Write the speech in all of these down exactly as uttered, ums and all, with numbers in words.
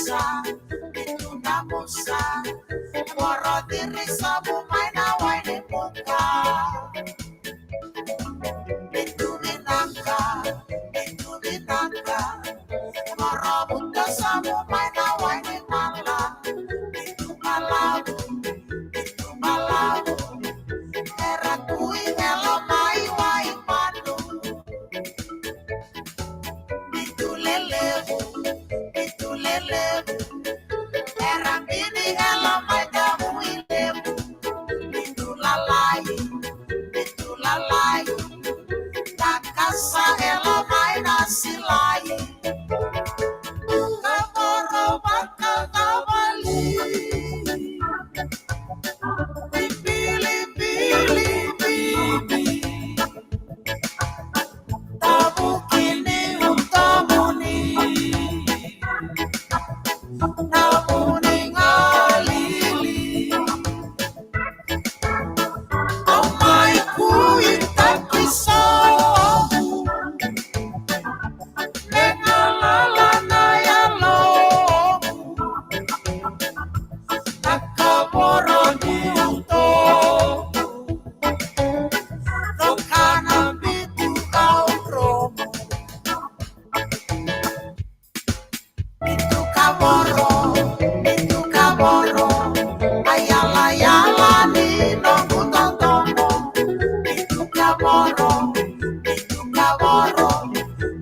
Musa, ni tu na musa. Voro ciri sobu mai na wai ni muka. Ni tu vinaka, ni tu vinaka. Voro vuta sobu mai na wai ni mala. Ni tu balavu, ni tu balavu. Era tu i velo mai wai manu. Ni tu lelevu, ni tu lelevu. Era bini ela mai ka vui levu. Ni tu lalai, ni tu lalai. Takasa ela mai na silai. Ka voro vakacavali. Ni bilibili bibi. Tabu kini utamuni. Tabu ni ngalili. Au mai kuitaki sobu. Me galala na yalomu. Na kavoro ni utomu. Roka na bitu au dromu. Bitu kavoro, bitu kavoro. A yalayala ni noqu dodomo. Bitu kavoro, bitu kavoro.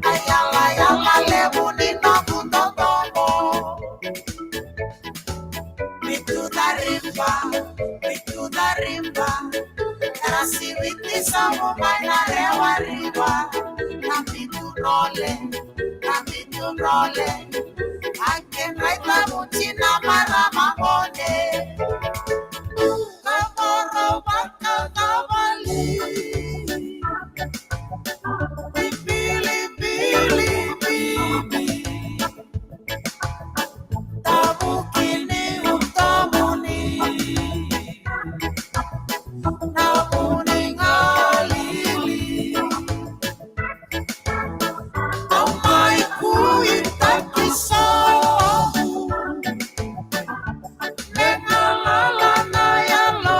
A yalayala levu ni noqu dodomo. Bitu cariba, bitu cariba. Era siviti sobu mai na rewa riba. Na bitu role, na bitu role. A kedra itavuti na marama gone. Kavoro vakacavali. Ni bilibili bibi. Tabu kini utamuni. Tabu ni ngalili. Au mai kuitaki sobu. Me galala na yalomu.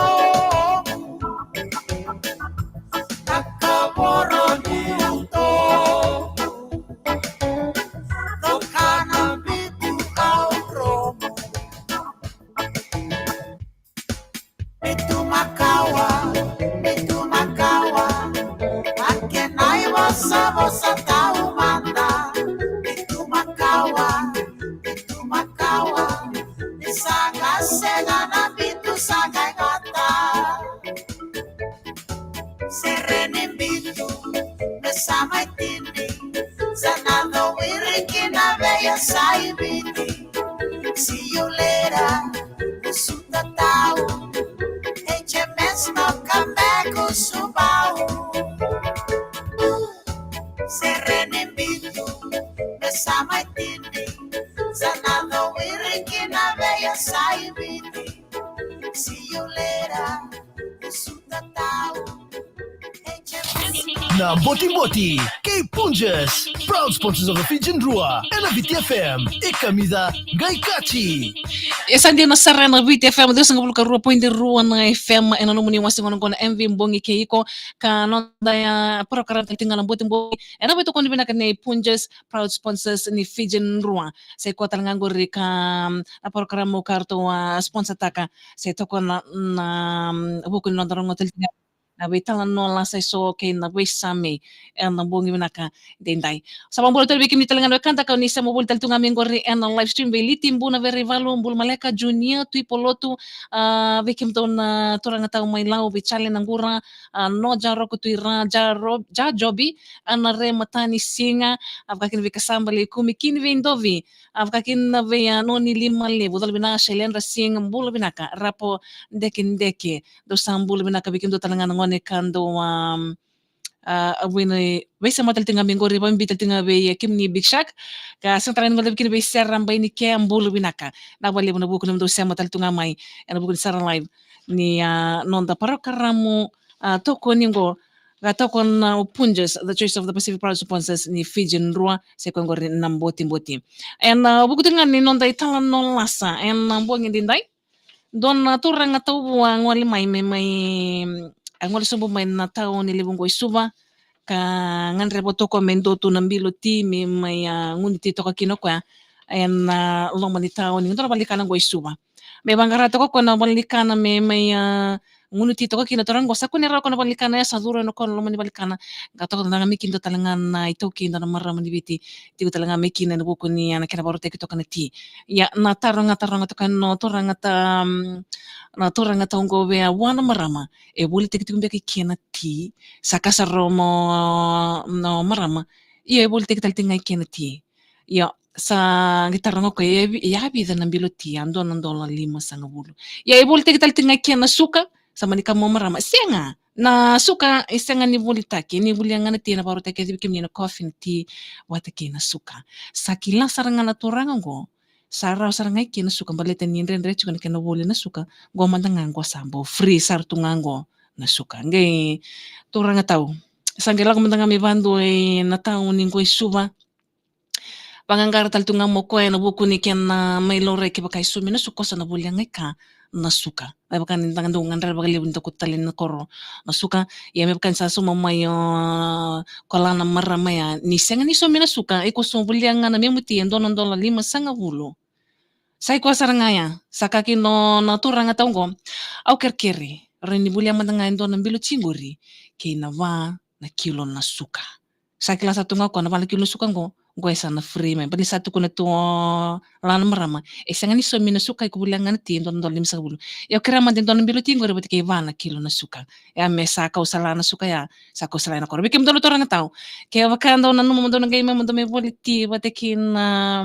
Na kavoro ni utomu. Roka na bitu au dromu. Bitu makawa, bitu makawa. A kena ivosavosa taumada. Bitu makawa, bitu makawa. Ni sa qai sega na bitu sa qai gata. Sere ni bitu me sa mai tini. Sa na cowiri ki na veiyasai Viti. See you later, Usutatau. H M S no come back, Usubau. Sere ni bitu me sa mai tini. Sa na cowiri ki na veiyasai Viti. See you later, Usutatau. H M S. Na Botiboti kei Punjas, proud sponsors of the Fijian Drua, ena Viti F M, e kamica qai kati. E sa dina sara ena Viti F M, ciwasagavulu ka rua poidi rua na F M, ena nomuni wase gona qo na M V Bogi kei iko, ka noda ya program tale tiko ga na Botiboti, ena veitokoni vinaka nei Punjas, proud sponsors ni Fijian Drua. Sa i koya tale ga qori ka, mm, na program ka ratou a sponsor taka, sa i tokona na, na, mm, vuku ni noda rogo tale tiko ga na veitalanoa lasa eso kei na veisame ena bogi vinaka edaidai. Sa vakabula tale vei kemuni tale ga na wekada ka ni sema voli tale tu ga mai qori ena live stream, vei Liti Buna, Veraivalu, bula maleka, Junior, Tui Polotu, a, vei kemudou na turaga tau mai Lau, vei Charlie Naqura, a, No Jaroko, Tui Ra, Jaro-, Jajobi, Ana Re Matanisiga, a, vakakina vei Kasaba Leikumi, Kini Veidovi, a, vakakina vei, a, Noni Lima Levu, cala vinaka, Shailendra Singh, bula vinaka, Rapo Dekideki, dou sa bula vinaka vei kemudou tale ga na gone ka dou, a, a, a, vei na, veisema tale tiko ga mai qori, vakabibi tale tiko ga vei, e, kemuni Big Shark, ka sega tale ga ni guilecavi kina vei Sera Bainike, bula vinaka. Vinaka vakalevu ena vuku ni nomudou sema tale tu ga mai ena vuku ni Sara Live ni, a, noda parokaramu, a, tokoni qo, Ga toka na o Punjas, the Choice of the Pacific, proud sponsors ni Fijian Drua, se koya qori na Botiboti. Ena vuku tiko ga ni noda italanoa lasa ena bogi edaidai, dua na turaga tauvua a gole mai, me mai, a gole sobu mai na tauni levu qo i Suva, ka gadreva toka me dua tu na bilo ti me mai a gunu ti toka kina o koya ena loma ni tauni, dua na valenikana qo i Suva. Me vaqara toka o koya na valenikana me mai a gunu ti toka kina, turaga qo sa kune rawa o koya na valenikana ya, sa curu ena kona loma ni valenikana, ka toka ga me kina tale ga na itaukei, dua na marama ni Viti, tiko tale ga me kina ena vuku ni a na kena varautaki toka na ti. Ia na taroga, taroga toka na turaga ta, na turaga tau qo vei a vua na marama, e volitaki tiko beka i ke na ti, sa kasa rawa mo na marama, ia e volitaki tale tiko ga i ke na ti. Ia sa qai taroga o koya, e vi-, e a vica na bilo ti? A dua na dola limasagavulu. Ia e volitaki tale tiko ga i ke na suka? Sa mani kaya mo marama, sega, na suka e sega ni volitaki, ni volia ga na ti, na varautaki vei kemuni na coffee, na ti vata kei na suka. Sa kila sara ga na turaga qo, sa rawa sara ga i ke na suka, baleta ni dredre tiko na kena voli na suka. Qo mada ga qo sa bau free sara tu ga qo na suka. Qai turaga tau, sa qai lako mada ga me vadua ena tauni qo i Suva. Vaqaqara tale tu ga mo koya ena vuku ni kena mai laurai kevaka e saumi na suka, sa na volia ga i ke na suka. Me vaka ni da dau gadreva vakalevu ni da kauta tale na koro na suka. Ia me vaka ni sa sauma mai o koya na marama ya ni sega ni saumi na suka, iko sa volia ga na memu ti, e dua na dola limasagavulu. Sa i koya sara ga ya, sa kaya kina o na turaga tau qo, au kerekere, rawa ni volia mada ga e dua na bilo ti qori kei na va na kilo na suka. Sa kila sara tu ga o koya na va na kilo na suka qo, qo e sa na free mai, baleta ni sa tukuna tu o la na marama, e sega ni saumi na suka, iko volia ga na ti, e dua na dola limasagavulu. Ia au kerea mada e dua na bilo ti qori vata kei va na kilo na suka. Ia me sa kau sala na suka ya, sa kau sala ena koro. Vei kemudou na turaga tau, kevaka dou nanuma mo dou na qai mai mo dou mai voli ti vata kei na,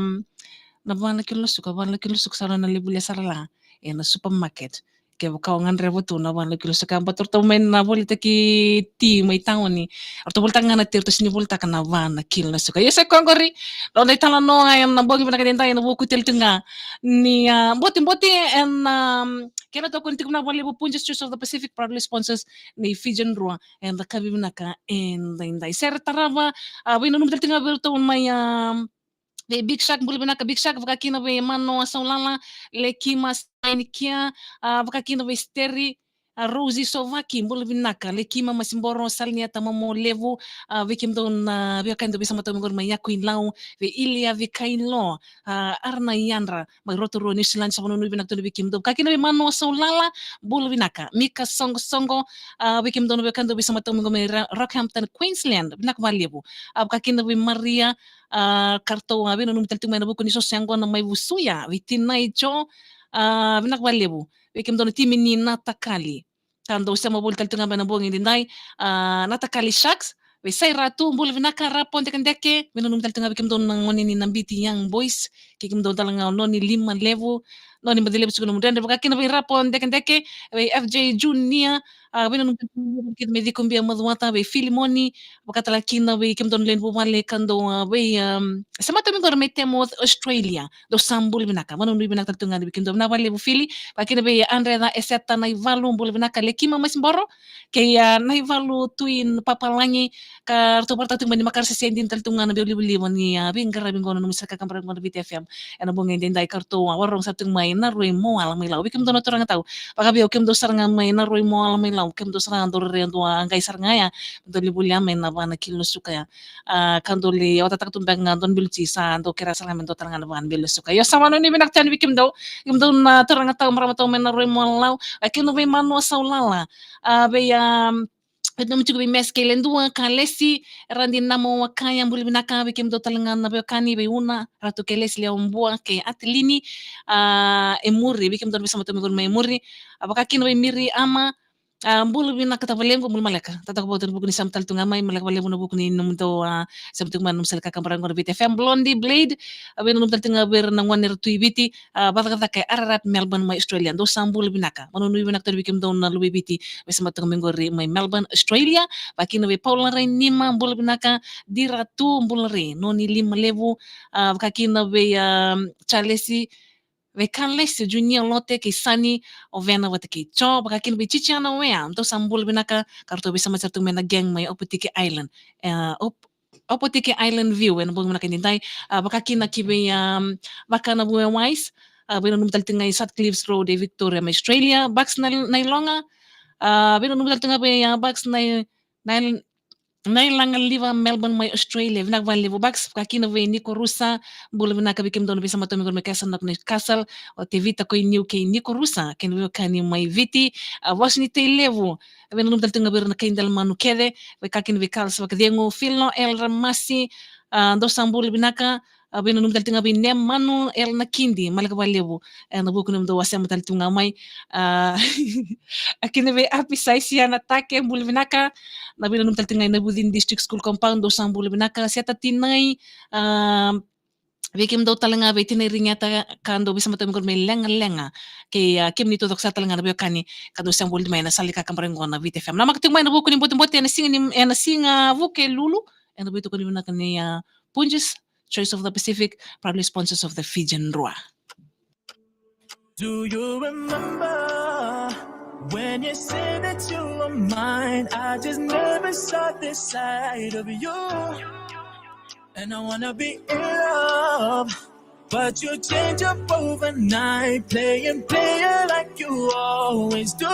na va na kilo na suka, va na kilo na suka sa rawa ni o na lai volia sara la ena supermarket. Kevaka o gadreva tu na va na kilo na suka, baleta ratou mai na volitaki ti mai tauni, ratou volitaka ga na ti, ratou sega ni volitaka na va na kilo na suka. Ia sa i koya qori na noda italanoa ena bogi vinaka edaidai, ena vuku tale tu ga ni, ah, Botiboti ena, ah, kena tokoni tiko vinaka vakalevu Punjas Choice of the Pacific, proudly sponsors ni Fijian Drua, ena yakavi vinaka edaidai. Sere tarava, ah, veinanumi tale tu ga vei iratou mai, ah, vei Big Shark, bula vinaka Big Shark, vaka kina vei Manoa Saulala, Lekima Sainikia, ah, vaka kina vei Steri, ah, Rosie Sovaki, bula vinaka, Lekima Masiboro, Salnia Tamamolevu, ah, vei kemudou na veiwekani dou veisamatau mai qori mai Yakuilau, vei Ilia Vikailo, ah, Arana Yadra, mai Rotorua, New Zealand, sa vananumi vinaka tu vei kemudou. Vaka kina vei Manoa Saulala, bula vinaka, Mika Soqosoqo, ah, vei kemudou na veiwekani dou veisamatau mai qori mai Ra-, Rockhampton, Queensland, vinaka vakalevu. Ah, vaka kina vei Maria, ah, ka ratou a veinanumi tale tu mai ena vuku ni soso yaqona mai Vusuya, vei Tinai Jo, ah, vinaka vakalevu. Vei kemudou na timi ni Natakali, ka dou sema voli tale tu ga mai ena bogi edaidai, ah, Natakali Sharks, vei Sairatu, bula vinaka, Rapo Dekadeke, veinanumi tale tu ga vei kemudou na gone ni Nabiti Young Boys, kei kemudou tale ga o Noni Lima Levu, Noni Madi Levu, tiko na Mudredre, vaka kina vei Rapo Dekadeke, vei F J Junior, ah, veinanumi tale tu ga vei kemudou mai Cikobia Macuata, vei Filimoni, vaka tale kina vei kemudou na lewe ni vuvale ka dou, ah, vei, ah, sema tu mai qori mai Teignmouth, Australia. Dou sa bula vinaka, vananumi vinaka tale tu ga vei kemudou, vinaka vakalevu Fili. Vaka kina vei Andreca Eseta Naivalu, bula vinaka, Lekima Masiboro, kei, ah, Naivalu Tui Papalagi, ka ratou vakaraitaka tu mai ni makare sese dina tale tu ga na veilivaliva ni, ah, veiqaravi qo na nomu sere kakabara qo na Viti F M. Ena bogi edaidai ka ratou, ah, vakarorogo sara tu mai Naruai, Moala mai Lau. Vei kemudou na turaga tau, vaka vei au, kemudou sara ga mai Naruai, Moala mai Lau, kemudou sara ga dou rairai dua qai sara ga ya, dou lai volia mai na va na kilo na suka ya. Ah, ka dou lai otataka tu beka ga dua na bilo ti, sa dou kerea sara ga me dua tale ga na va na bilo na suka. Io, sa vananumi vinaka tale yani vei kemudou, kemudou na turaga tau, marama tau mai Naruai, Moala, Lau, vaka kina vei Manoa Saulala, ah, vei, ah, veinanumi tiko vei Mes kei Ledua, Kalesi, Radi Namo Wakaya, bula vinaka, vei kemudou tale ga na veiwekani, vei Una, Ratu Kelesi, Lewa Bua kei Atilini, ah, e muri, vei kemudou na veisamatau mai qori mai muri, ah, vaka kina vei Miri Ama, ah, bula vinaka tavalequ, bula maleka. Tataka vou tale vuku ni sema tale tu ga mai, maleka vakalevu na vuku ni nomudou, ah, sema tu ga mai na nomu sere kakabara qo na Viti F M. Blondie Blade, ah, veinanumi tale tu ga vei ira na gone era tu i Viti, ah, vakacakacaka e Ararat, Melbourne mai Australia. Dou sa bula vinaka. Vananumi vinaka tale vei kemudou na luve i Viti, veisamataka mai qori mai Melbourne, Australia. Vaka kina vei Paula Rainima, bula vinaka, Diratu, bula re, Noni Lima Levu, ah, vaka kina vei, ah, Charlesi, vei Kalesi, Junior Lote kei Sani, o Vena vata kei Jo, vakakina vei Chichiana Wea, dou sa bula vinaka, ka ratou veisamaki sara tu mai na gang mai Opotiki Island. E, Op-, Opotiki Island View, ena bogi vinaka edaidai, a, vakakina ki vei, um, Vaka na Vue Wise, a, veinanumi tale tiko ga i Sutcliffe's Road e Victoria mai Australia, Bucks na, na iloga, a, veinanumi tale tiko ga vei, a, Bucks na, na, na ilaga liva Melbourne mai Australia, vinaka vakalevu Bucks, vakakina vei Niko Rusa, bula vinaka vei kemudou na veisamaki tu mai qori mai Castle, na Newcastle, o Tevita koi Niu kei Niko Rusa, kei na veiwekani mai Viti, a, vosa ni Tei Levu, veinanumi tale tiko ga vei ira na kai Delmanu kece, vakakina vei Karls Vakacegu, Filo, El Ramasi, a, dou sa bula vinaka, a, veinanumi tale tiko ga vei Nemanu, El Nakidi, maleka vakalevu, e, na vuku ni nomudou wasema tale tu ga mai, a, a kina vei Api Saisiana Take, bula vinaka, na veinanumi tale tiko ga ena Vucini District School Compound, dou sa bula vinaka, Seta Tinai, a, vei kemudou tale ga vei Tinai Rigeta ka dou veisamaki tu mai qori mai Legalega. Kei, a, kemuni taucoko sara tale ga na veiwekani ka dou se bula mai na sala ni kakabara qo na Viti F M. Namaka tiko mai na vuku ni botibote ena siga ni, ena siga Vukelulu. Ena veitokoni vinaka ni, a, Punjas, Choice of the Pacific, proudly sponsors of the Fijian Drua. Do you remember when you said that you were mine? I just never saw this side of you. And I wanna be in love, but you change up overnight, playing player like you always do.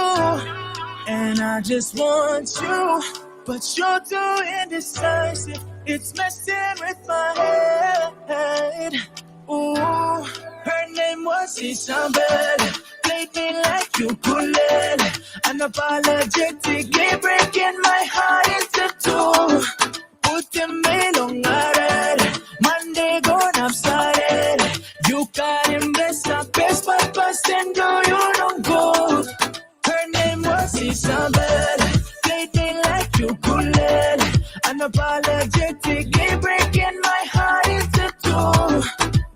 And I just want you, but you're too indecisive. It's messing with my head. Ooh, her name was Isabel. Played me like ukulele. Unapologetically breaking my heart into two. Putting me long already. Monday gone up Saturday. You got him best up best, but busting do you no good. Her name was Isabel. Played me like ukulele. Unapologetically breaking my heart into two.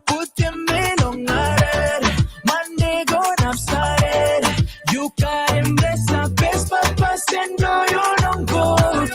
Putting me long already. Monday gone up Saturday. You got him best up best, but busting do you no good.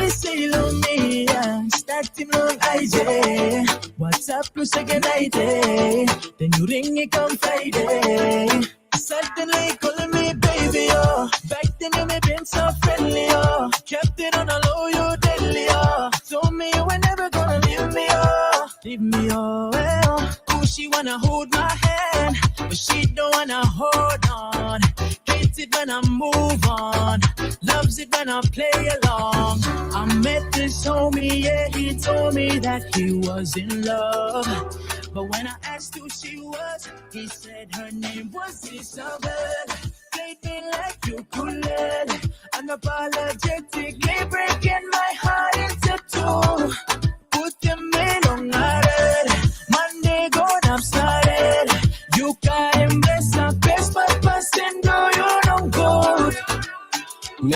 Isi lumia, start him long aije. What's up, plus again aije. Then you ring it come Friday. Suddenly calling me baby, oh. Back then you may been so friendly, oh. Kept it on a low, you deadly, oh. Told me you were never gonna leave me, oh. Leave me, oh, well. Ooh, she wanna hold my hand, but she don't wanna hold on. Hates it when I move on, loves it when I play along. I met this homie, yeah, he told me that he was in love. But when I asked who she was, he said her name was Isabel. Played me like ukulele, unapologetically